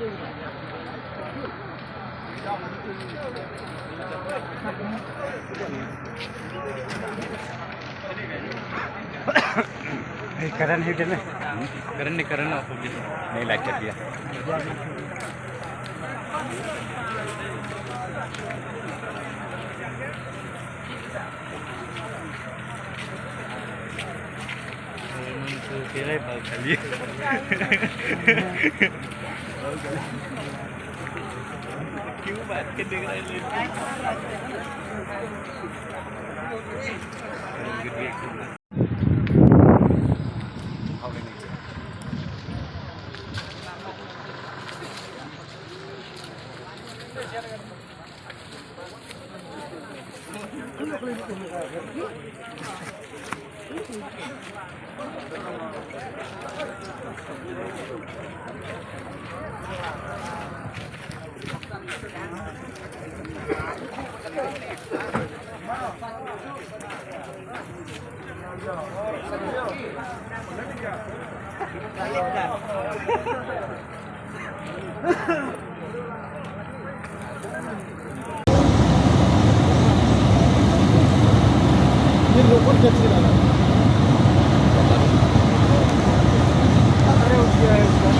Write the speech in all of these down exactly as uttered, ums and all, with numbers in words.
Hey, Karan hi dene. Karan ne, Karan off ho gaya. Nahi, light kat diya. ये लोकल टैक्सी वाला है। अरे, उसका है, उसका।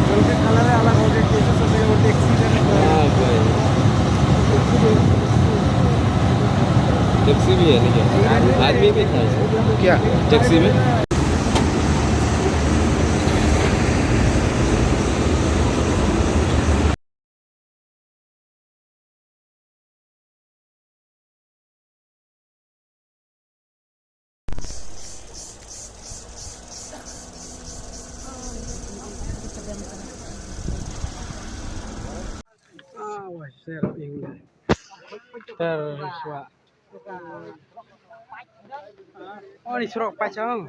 जो उसका कलर है, अलग हो गया, कैसे सोचेगा वो टैक्सी का? हाँ, भाई। टैक्सी भी है, नहीं क्या? आदमी भी था इसमें। क्या? टैक्सी में। Ah, wah, ser ing. Ter suak. Oh, ni surok pacang.